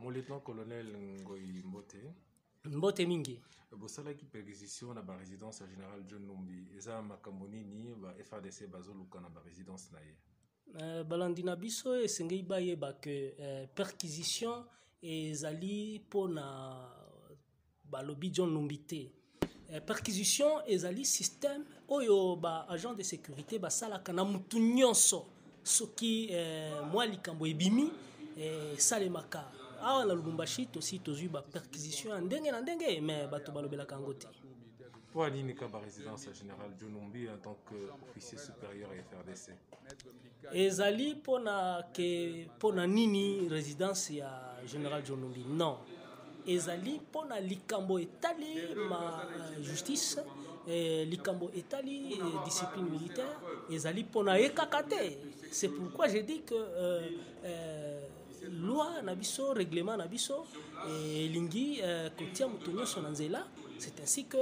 Mon lieutenant-colonel Ngoyi Mbote. Mbote mingi. Bosalaki perquisition na ba résidence ya général John Numbi. Eza makambo nini ba FARDC bazoluka na ba résidence na ye? Euh, balandi na biso esengeli bayeba ke euh, perquisition ezali mpo na balobi John Numbi te. Euh, perquisition ezali système oyo ba agent de sécurité basalaka na mutu nyonso soki eh, mwa likambo ebimi esalemaka eh, awa na lubumbashi tosi tozwi ba perquisition ya ndenge na ndenge mais bato balobelaka yango te. Mpo ya nini ka ba résidence ya général John Numbi en tant que officier supérieur ya FRDC? Ezali mpona ke mpona nini résidence ya général John Numbi? Non, ezali mpona likambo etali ma euh, justice eh, likambo etali eh, discipline militaire, ezali mpona ye kaka te. C'est pourquoi je dis que euh, euh, loi na biso, règlement na biso elingi eh, kotia moto nyonso na nzela. C'est ainsi que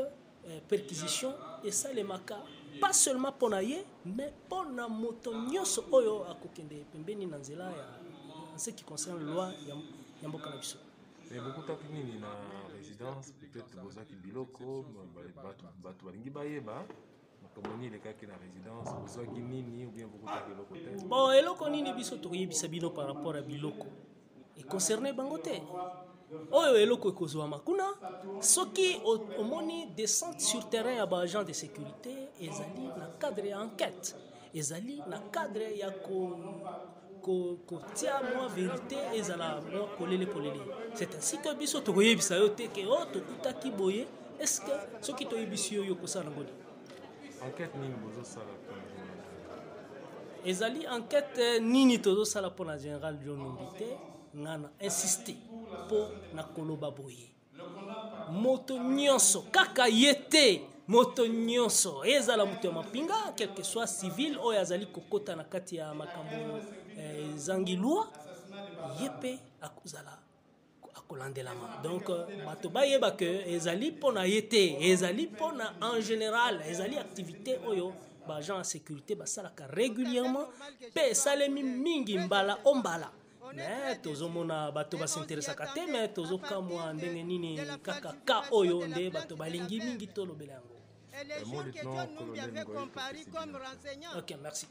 eh, perquisition esalemaka pas seulement mpona ye mais mpona moto nyonso oyo akokende pembeni na nzela ya en ce qui concerne loi ya, ya mboka na biso. Mais bokutaki nini na résidence? Peut-être bozwaki biloko, bato balingi bayeba makambo nini elekaki na résidence, bozwaki nini ou bien bokutaki eloko te? Bon, eloko nini biso tokoyebisa bino par rapport ya biloko econcerne bango te. Oyo eloko ekozwama kuna soki omoni descente sur terrain ya baagent de sécurité ezali na cadre ya enquête, ezali na cadre ya kotia mwa vérité ezala mwa polele polele. C'est ainsi que biso tokoyebisa yo te ke o tokutaki boye. Est ce que soki toyebisi yo, yo kosala nango nini? Enquête nini bozosala? Ezali enquête nini tozosala mpona général John Numbi te. Nga na insiste mpo na koloba boye, moto nyonso, kaka ye te, moto nyonso, ezala moto ya mapinga, quel que soit civil oyo azali kokota na kati ya makambo ezangi loi, ye mpe akozala akolandelama. Donc bato bayeba ke ezali mpona ye te, ezali mpona en général, ezali activité oyo baagent ya sécurité basalaka régulièrement mpe esalemi mingi mbala o mbala. Mais tozomona bato basinteresaka te, mais tozokamwa ndenge nini kaka ka oyo nde bato balingi mingi tolobela yango. Ok, merci.